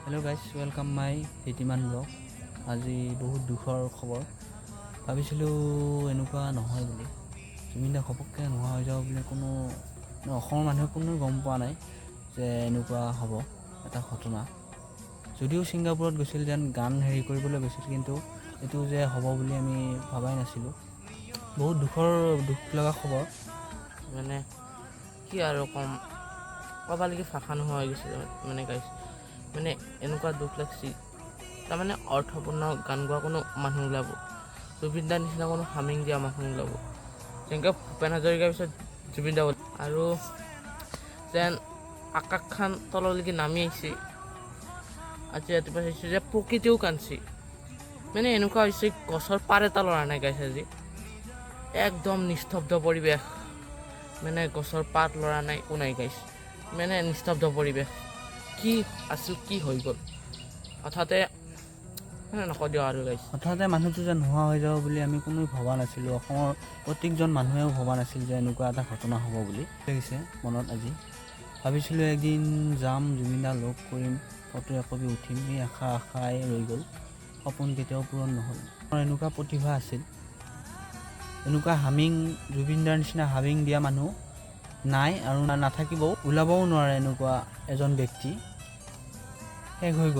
Hello guys, welcome my Dhritiman vlog. আজি বহুত দুখৰ খবৰ। ভাবিছিলোঁ এনেকুৱা নহয় বুলি, জুবিন দা ঘপককৈ নোহোৱা হৈ যাব বুলি। কোনো মানে অসমৰ মানুহে কোনেও গম পোৱা নাই যে এনেকুৱা হ'ব এটা ঘটনা। যদিও ছিংগাপুৰত গৈছিল, যেন গান হেৰি কৰিবলৈ গৈছিল, কিন্তু এইটো যে হ'ব বুলি আমি ভবাই নাছিলোঁ। বহুত দুখ লগা খবৰ। মানে কি আৰু ক'ম, ক'বালৈকে ভাষা নোহোৱা হৈ গৈছে। মানে গাইছ, মানে এনেকুৱা দুখ লাগছি। তাৰমানে অৰ্থপূৰ্ণ গান গোৱা কোনো মানুহ ওলাব, জুবিন দাৰ নিচিনা কোনো হামিং দিয়া মানুহ ওলাব, যেনেকৈ ভূপেন হাজৰিকাৰ পিছত জুবিন দা। আৰু যেন আকাশখন তললৈকে নামি আহিছে। আজি ৰাতিপুৱা চাইছোঁ যে প্ৰকৃতিও কান্দছি। মানে এনেকুৱা হৈছে, গছৰ পাত এটা লৰা নাই গাইছ। আজি একদম নিস্তব্ধ পৰিৱেশ, মানে গছৰ পাত লৰা নাই, একো নাই গাইছ। মানে নিস্তব্ধ পৰিৱেশ। কি আছিল, কি হৈ গ'ল হঠাতে, মানে নকওঁ দিয়ক আৰু গাইছ। হঠাতে মানুহটো যে নোহোৱা হৈ যাব বুলি আমি কোনেও ভবা নাছিলোঁ। অসমৰ প্ৰত্যেকজন মানুহেও ভবা নাছিল যে এনেকুৱা এটা ঘটনা হ'ব বুলি। লাগিছে মনত আজি। ভাবিছিলোঁ এদিন যাম, জুবিন দা লগ কৰিম, ফটো একপি উঠিম। এই আশা আশাই ৰৈ গ'ল, সপোন কেতিয়াও পূৰণ নহ'ল। এনেকুৱা প্ৰতিভা আছিল, এনেকুৱা হামিং, জুবিন দাৰ নিচিনা হামিং দিয়া মানুহ নাই আৰু নাথাকিবও, ওলাবও নোৱাৰে। এনেকুৱা এজন ব্যক্তি শেষ হৈ গ'ল।